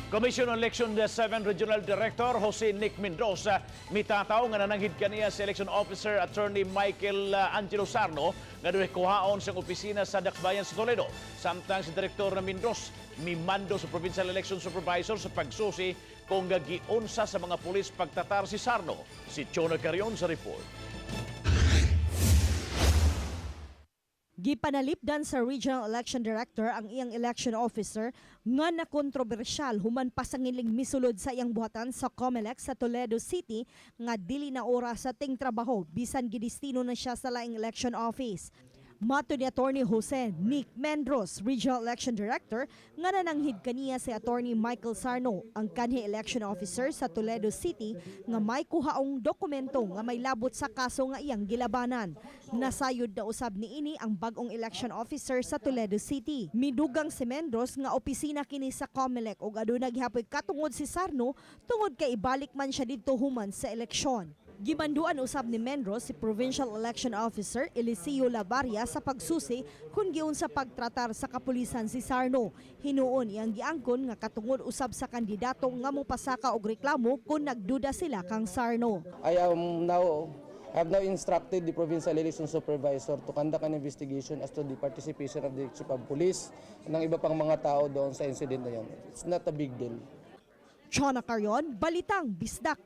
Commission on Election 7 Regional Director Jose Nick Mendoza mitataw nga nananghid kaniya si Election Officer Attorney Michael Angelo Sarno nga dunay kuhaon sa opisina sa Dakbayan sa Toledo. Samtang si Director na Mendoza mimando sa Provincial Election Supervisor sa pagsusi kung giunsa sa mga pulis pagtatar si Sarno. Si Chona Carion sa report. Gipanalipdan sa Regional Election Director ang iyang election officer nga nakontrobersyal human pasangiling misulod sa iyang buhatan sa COMELEC sa Toledo City nga dili na oras sa ting trabaho bisan gidestino na siya sa laing election office. Matod ni Attorney Jose Nick Mendros, Regional Election Director, nga nananghid kaniya si Attorney Michael Sarno, ang kanhi election officer sa Toledo City nga may kuhaong dokumento nga may labot sa kaso nga iyang gilabanan. Nasayod na usab niini ang bag-ong election officer sa Toledo City. Midugang si Mendros nga opisina kini sa COMELEC ug aduna gihapoy katungod si Sarno tungod kay ibalik man siya didto human sa eleksyon. Gimanduan usab ni Mendros si Provincial Election Officer Eliseo Lavaria sa pagsusi kung giunsa pagtratar sa kapulisan si Sarno. Hinuon iyang giangkon nga katungod usab sa kandidato nga mopasaka og reklamo kung nagduda sila kang Sarno. I have now instructed the Provincial Election Supervisor to conduct an investigation as to the participation of the Chief of Police ng iba pang mga tao doon sa incident na yun. It's not a big deal. Chona Carion, Balitang Bisdak.